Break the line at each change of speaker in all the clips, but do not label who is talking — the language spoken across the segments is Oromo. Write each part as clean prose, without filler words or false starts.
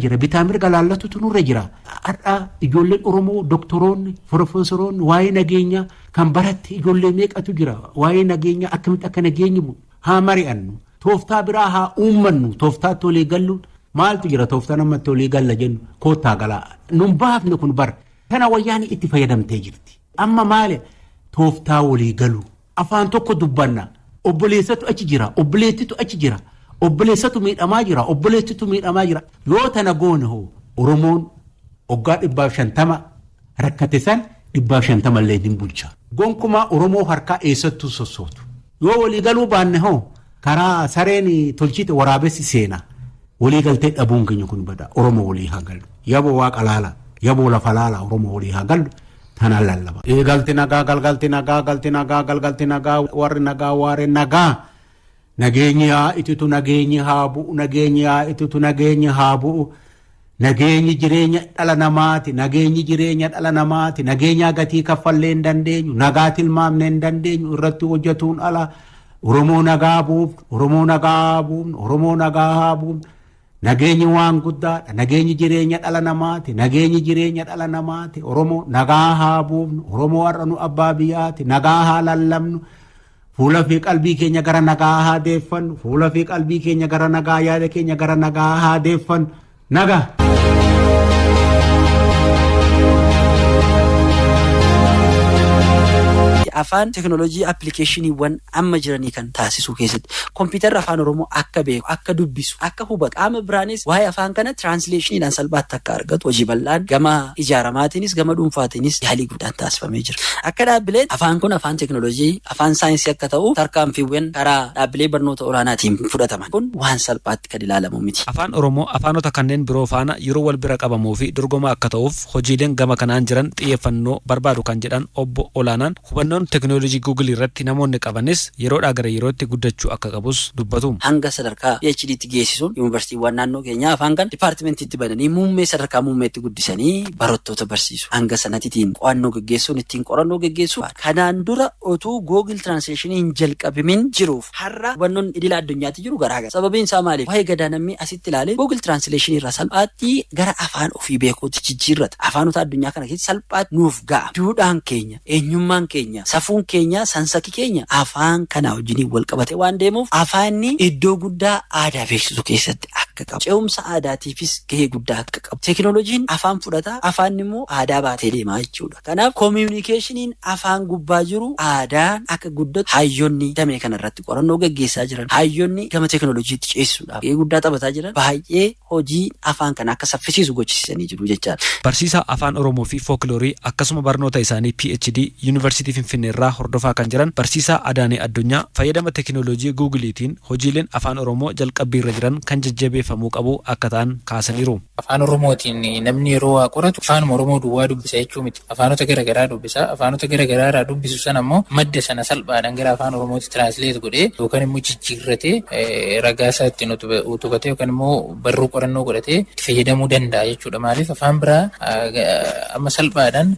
jira. Bitaa mirga laallatutu nurra jira. Har'a ijoolleen Oromoo doktoroonni, profeesoroonni waa'ee nageenyaa kan baratte ijoollee meeqatu jira. Waa'ee nageenyaa akkamitti akka nageenyi bu'u haa mari'annu. Tooftaa biraa haa uummannu. Tooftaatti walii galluun maaltu jira tooftaa namatti walii galla jennu koottaa galaa. Nun baafne kun bara. Kana wayyaanii itti fayyadamtee jirti. Amma maali tooftaa walii galu. Afaan tokko dubbanna. Obboleessatu achi jira. Obboleettitu achi jira. Obboleessatu miidhamaa jira. Obboleettitu miidhamaa jira. Yoo tana goone hoo Oromoon waggaa 150 rakkate san 150 illee hin bulcha. Gonkumaa Oromoo harkaa eessattuu sossootu. Yoo walii galuu baanne hoo karaa sareen tolchite waraabessi seena. Walii galtee dhabuun keenya kun bada. Oromoo walii haa galu. Yaboo waaqa laala. Yaboo lafa laala. Oromoo walii haa galu. Tanaan lallaba. Galti nagaa galgalti nagaa galti nagaa galgalti nagaa warri nagaa waaree nagaa. Nageenyi haa ititu nageenyi haa bu'u nageenyi haa ititu nageenyi haa bu'u. Nageenyi jireenya dhala namaati. Nageenyi jireenya dhala namaati. Nageenyaa gatii kaffallee hin dandeenyu. Nagaa tilmaamnee hin dandeenyu. Irratti hojjetuun ala. Oromoo nagaa buufnu. Oromoo nagaa buufnu. Oromoo nagaa haa buufnu. Nageenyi waan guddaadha. Nageenyi jireenya dhala namaati. Nageenyi jireenya dhala namaati. Oromoo nagaa haa buufnu. Oromoo har'a nu abbaa biyyaati. Nagaa haa lallabnu. Fuula fi qalbii keenya gara nagaa haa deeffannu. Fuula fi qalbii keenya gara nagaa yaada keenya gara nagaa haa deeffannu. Nagaa.
Afaan teekinooloojii appilikeeshiniiwwan amma jiranii kan taasisuu keessatti kompiitarri afaan Oromoo akka beeku, akka dubbisu, akka hubatu, qaama biraanis waa'ee afaan kana translationiidhaan salphaatti akka argatu hojii bal'aan gama ijaaramaatiinis gama dhuunfaatiinis yaalii guddaan taasifamee jira. Akka dhaabbileen afaan kun afaan teekinooloojii, afaan saayinsii akka ta'u tarkaanfiiwwan karaa dhaabbilee barnoota olaanaatiin fudhataman kun waan salphaatti kan ilaalamu miti.
Afaan Oromoo afaanota kanneen biroo faana yeroo wal bira qabamuu fi dorgomaa akka ta'uuf hojiileen gama kanaan jiran xiyyeeffannoo barbaadu kan jedhan obbo Olaanaan, hubannoon teekinooloojii Guugilii irratti namoonni qabanis yeroodhaa gara yerootti guddachuu akka qabus dubbatu.
Hanga sadarkaa PhDtti geessisuun yuunivarsiitiiwwan naannoo keenyaa afaan kana dipaartimentiitti bananii muummee sadarkaa muummeetti guddisanii barattoota barsiisu. Hanga sanattiin qo'annoo geggeessuun ittiin qorannoo geggeessu kanaan dura otuu Google Translation hin jalqabimin jiruuf har'a hubannoon idila addunyaatti jiru garaagara. Sababiin isaa maaliif? Waa'ee gadaa namni asitti ilaalee Google Translation irraa salphaatti gara afaan ofii beekuutti jijjiirrata. Afaanota addunyaa kana keessa salphaatti nuuf ga'a. Duudhaan keenya, eenyummaan keenya, safuun keenya, sansaki keenya afaan kanaa wajjiniin wal qabatee waan deemuuf afaanni iddoo guddaa aadaa beeksisuu keessatti akka qabu. Ce'umsa aadaatiifis gahee guddaa akka qabu. Teekinooloojiin afaan fudhata, afaan immoo aadaa baatee deema jechuudha. Kanaaf communicationiin afaan gubbaa jiru aadaan akka guddatu hayyoonni damee kana irratti qorannoo gaggeessaa jiran, hayyoonni gama teekinooloojiitti ceesisuudhaaf gahee guddaa taphataa jiran baay'ee hojii afaan kana akka saffisiisu gochisiisanii jiru jechaadha.
Barsiisaa Afaan Oromoo fi Fookiloorii akkasuma barnoota isaanii PhD Yuunivarsiitii Finfinnee irraa hordofaa kan jiran Barsiisaa Adaanee Addunyaa fayyadama teekinooloojii Guugiliitiin hojiileen Afaan Oromoo jalqabbiirra jiran kan jajjabeeffamuu qabu akka ta'an kaasaniiru.
Afaan Oromootiin namni yeroo waa qoratu afaanuma Oromoo duwwaa dubbisa jechuu miti. Afaanota gara garaa dubbisa. Afaanota gara garaa irraa dubbisu sana immoo madda sana salphaadhaan gara afaan Oromootti translate godhee yookaan immoo jijjiirratee ragaa isaa ittiin utubatee yookaan immoo barruu qorannoo godhatee itti fayyadamuu danda'a jechuudha. Maaliif afaan biraa amma salphaadhaan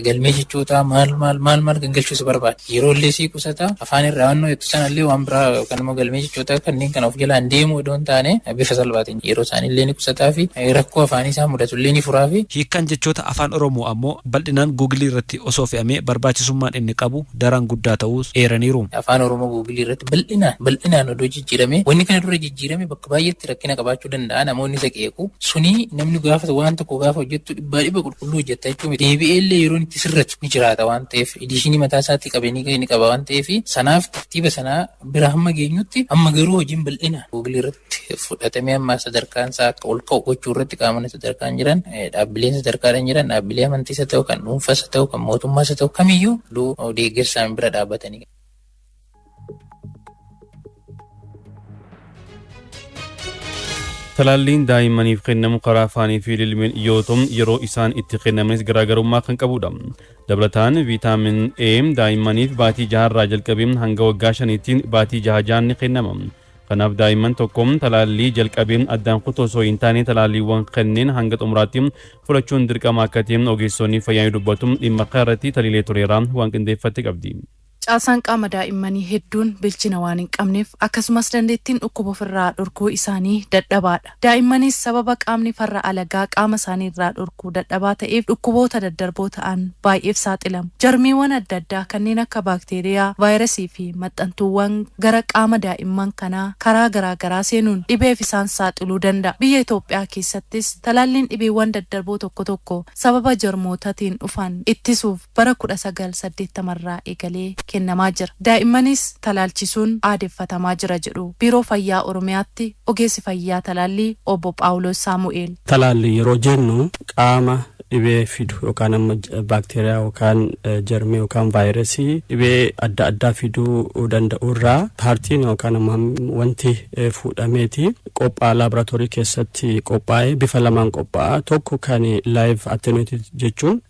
galmee jechootaa maal maal maal maal gangalchuu si barbaada. Yeroo illee sii qusata afaan irraa waan hojjettu sana illee waan biraa yookaan immoo galmee jechootaa kanneen kana of jalaan deemuu odoo hin taane bifa salphaatiin yeroo isaanii illee ni qusataa fi rakkoo afaanii isaa mudatu illee ni furaa fi.
Hiikkaan jechoota Afaan Oromoo ammoo bal'inaan Guugilii irratti osoo fe'amee barbaachisummaan inni qabu daran guddaa ta'uus eeraniiru.
Afaan Oromoo Guugilii irratti bal'inaan bal'inaan odoo jijjiiramee wanni kana dura jijjiirame bakka baay'eetti rakkina qabaachuu danda'a namoonni isa qeequ suni namni gaafa waan tokko gaafa hojjettu dhibbaa dhibba qulqulluu hojjetta jechuu miti deebi'ee illee yeroon itti sirratu ni jiraata waan ta'eef Ediishinii mataa isaatii qabe ni qaba waan ta'eef sanaaf tartiiba sanaa bira hamma geenyutti amma garuu hojiin bal'inaan Google irratti fudhatamee amma sadarkaan isaa akka ol ka'u gochuu irratti qaamonni sadarkaan jiran dhaabbileen sadarkaadhaan jiran dhaabbilee amantiis haa ta'u kan dhuunfaas haa ta'u kan mootummaas haa ta'u kamiyyuu deeggarsaan bira dhaabbatanii.
Talaalliin daa'immaniif kennamu karaa afaanii fi lilmeen yoo ta'u yeroo isaan itti kennamanis garaagarummaa kan qabudha. Dabalataan viitaamin A daa'immaniif baatii jaharraa jalqabee hanga waggaa shaniitti baatii jaha jahaan ni kennama. Kanaaf daa'imman tokko talaallii jalqabee addaan kutuu osoo hin taane talaalliiwwan kanneen hanga xumuraatti fudhachuun dirqama akka ta'e ogeessonni fayyaa ni dubbatu. Dhimma kana irratti Taliilee Toleeraa waan qindeeffatte qabdi.
Caasaan qaama daa'immanii hedduun bilchina waan hin qabneef, akkasumas dandeettiin dhukkuba ofirraa dhorkuu isaanii dadhabaadha. Daa'immanis sababa qaamni farra alagaa qaama isaanii irraa dhorkuu dadhabaa ta'eef dhukkuboota daddarboo ta'an baay'eef saaxilamu. Jarmiiwwan adda addaa kanneen akka baakteeriyaa, vaayirasii fi maxxantuuwwan gara qaama daa'imman kanaa karaa garaa garaa seenuun dhibeef isaan saaxiluu danda'a. Biyya Itoophiyaa keessattis talaalliin dhibeewwan daddarboo tokko tokko sababa jarmootaatiin dhufan ittisuuf bara 1980 irraa eegalee kennamaa jira. Daa'immanis talaalchisuun aadeffatamaa jira jedhu Biiroo Fayyaa Oromiyaatti ogeessi fayyaa talaallii Obbo Phaawulos Saamu'eel.
Talaallii yeroo jennu qaama dhibee fidu yookaan amma baakteeriyaa yookaan jarmii yookaan vaayirasii dhibee adda addaa fiduu danda'u irraa paartiin yookaan ammoo wanti fuudhameeti qophaa laaboraatoorii keessatti qophaa'ee bifa lamaan qophaa'a. Tokko kan live attenuated jechuun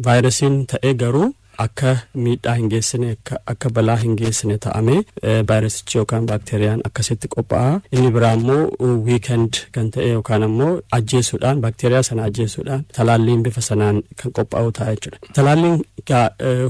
vaayirasiin ta'ee garuu akka miidhaa hin geessine, akka balaa hin geessine ta'ame vaayirasichi yookaan baakteeriyaan akkasitti qophaa'a. Inni biraa immoo weakened kan ta'e yookaan ammoo ajjeesuudhaan, baakteeriyaa sana ajjeesuudhaan talaalliin bifa sanaan kan qophaa'u ta'a jechuudha. Talaalliin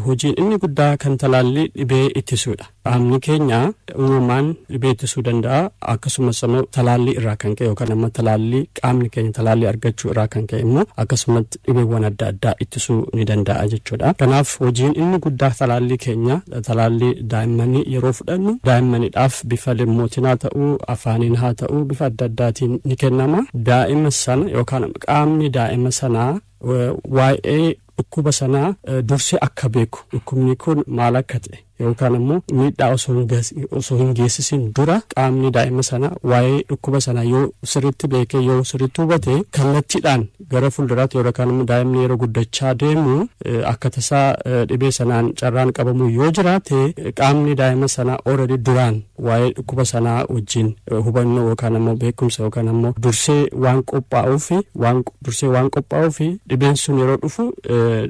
hojiin inni guddaa kan talaallii dhibee ittisuudha. Qaamni keenya uumamaan dhibee ittisuu danda'a, akkasumas immoo talaallii irraa kan ka'e yookaan ammoo talaallii qaamni keenya talaallii argachuu irraa kan ka'e immoo akkasumatti dhibeewwan adda addaa ittisuu ni danda'a jechuudha. Kanaaf hojiin inni guddaa talaallii keenya, talaallii daa'immanii yeroo fudhannu, daa'immaniidhaaf bifa limmootiin haa ta'uu, afaaniin haa ta'uu, bifa adda addaatiin ni kennama. Daa'ima sana yookaan qaamni daa'ima sanaa waa'ee dhukkuba sanaa dursee akka beeku, dhukkubni kun maal akka ta'e yookaan immoo miidhaa osoo hin geessisin dura qaamni daa'ima sanaa waa'ee dhukkuba sanaa yoo sirriitti beekee, yoo sirriitti hubate, kallattiidhaan gara fuulduraatti yookaan immoo daa'imni yeroo guddachaa deemu akka tasaa dhibee sanaan carraan qabamu yoo jiraate, qaamni daa'ima sanaa already duraan waa'ee dhukkuba sanaa wajjin hubannoo yookaan immoo beekumsa yookaan immoo dursee waan qophaa'uuf dhibeen sun yeroo dhufu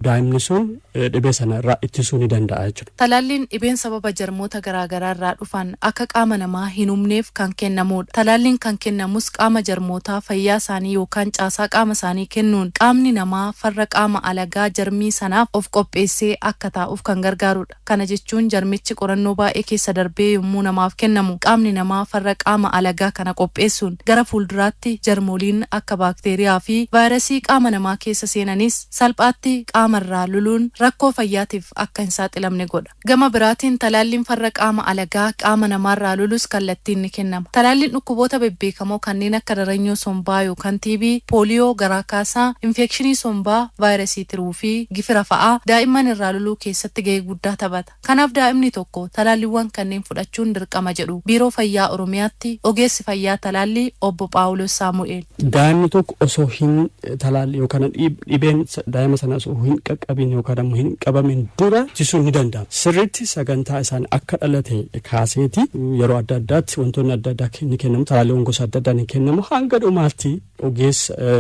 daa'imni sun dhibee sana irraa ittisuu ni danda'a jechuudha.
Talaalliin dhibeen sababa jarmoota garaagaraa irraa dhufan akka qaama namaa hin hubneef kan kennamudha. Talaalliin kan kennamus qaama jarmootaa fayyaa isaanii yookaan caasaa qaama isaanii kennuun qaamni namaa farra qaama alagaa jarmii sanaaf of qopheessee akka taa'uuf kan gargaarudha. Kana jechuun jarmichi qorannoo baay'ee keessa darbee yommuu namaaf kennamu, qaamni namaa farra qaama alagaa kana qopheessuun gara fuulduraatti jarmooliin akka baakteeriyaa fi vaayirasii qaama namaa keessa seenanis salphaatti qaamarraa loluun rakkoo fayyaatiif akka hin saaxilamne godha. Gama biraatiin talaalliin farra qaama alagaa qaama namaarraa lolus kallattiin ni kennama. Talaalliin dhukkuboota bebbeekamoo kanneen akka daranyoo sombaa yookaan TB, pooliyoo, garaa kaasaa, infekshinii sombaa, vaayirasii tiruu fi gifira fa'aa daa'imman irraa loluu keessatti gahee guddaa taphata. Kanaaf daa'imni tokko talaalliiwwan kanneen fudhachuun dirqama jedhu Biiroo Fayyaa Oromiyaatti ogeessi fayyaa talaallii Obbo Phaawulos Saamu'eel.
Daa'imni tokko osoo hin talaalli yookaan dhibeen daa'ima sana osoo hin qaqqabin yookaan ammoo hin qabamin dura ittisuun ni danda'ama. Sirriitti sagantaa isaan akka dhalate kaaseeti yeroo adda addaatti wantoonni adda addaa ni kennamu, talaalliiwwan gosa adda addaa ni kennamu. Hanga dhumaatti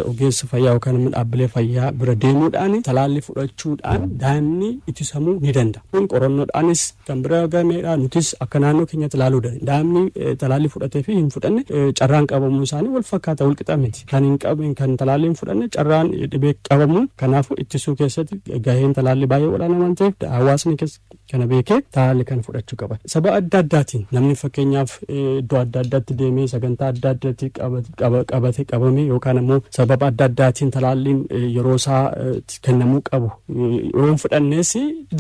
ogeessa fayyaa yookaan immoo dhaabbilee fayyaa bira deemuudhaan talaallii fudhachuudhaan daa'imni ittisamuu ni danda'a. Kun qorannoodhaanis kan bira gameedha. Nutis akka naannoo keenyatti ilaaluu dandeenya. Daa'imni talaallii fudhatee fi hin fudhanne carraan qabamuu isaanii wal fakkaata, wal qixa miti. Kan hin qabin, kan talaallii hin fudhanne carraan dhibee qabamu. Kanaafuu ittisuu keessatti gaheen talaallii baay'ee olaanaa waan ta'eef hawaasni kana beekee talaallii kana fudhachuu qaba. Sababa adda addaatiin namni fakkeenyaaf iddoo adda addaatti deemee sagantaa adda addaatti qabate qabame yookaan immoo sababa adda addaatiin talaalliin yeroo isaa kennamuu qabu yoo hin fudhannes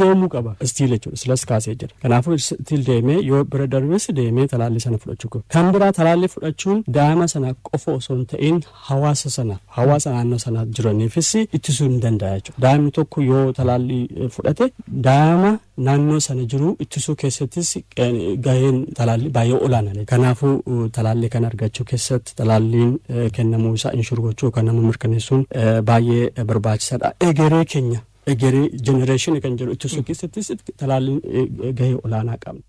deemuu qaba. Still jechuudha, silas kaasee jira. Kanaafuu still deemee, yoo bira darbes deemee talaallii sana fudhachuu qaba. Kan biraa talaallii fudhachuun daa'ima sana qofa osoo hin ta'in hawaasa sana, hawaasa naannoo sana jiraniifis ittisuu ni danda'a jechuudha. Daa'imni tokko yoo talaallii fudhate daa'ima naannoo sana jiru ittisuu keessattis gaheen talaallii baay'ee olaanaadha. Kanaafuu talaallii kana argachuu keessatti talaalliin kennamuu isaa ensure gochuu yookaan nama mirkaneessuun baay'ee barbaachisaadha. Egeree keenya, egeree generation kan jedhu ittisuu keessattis talaalliin gahee olaanaa qabna.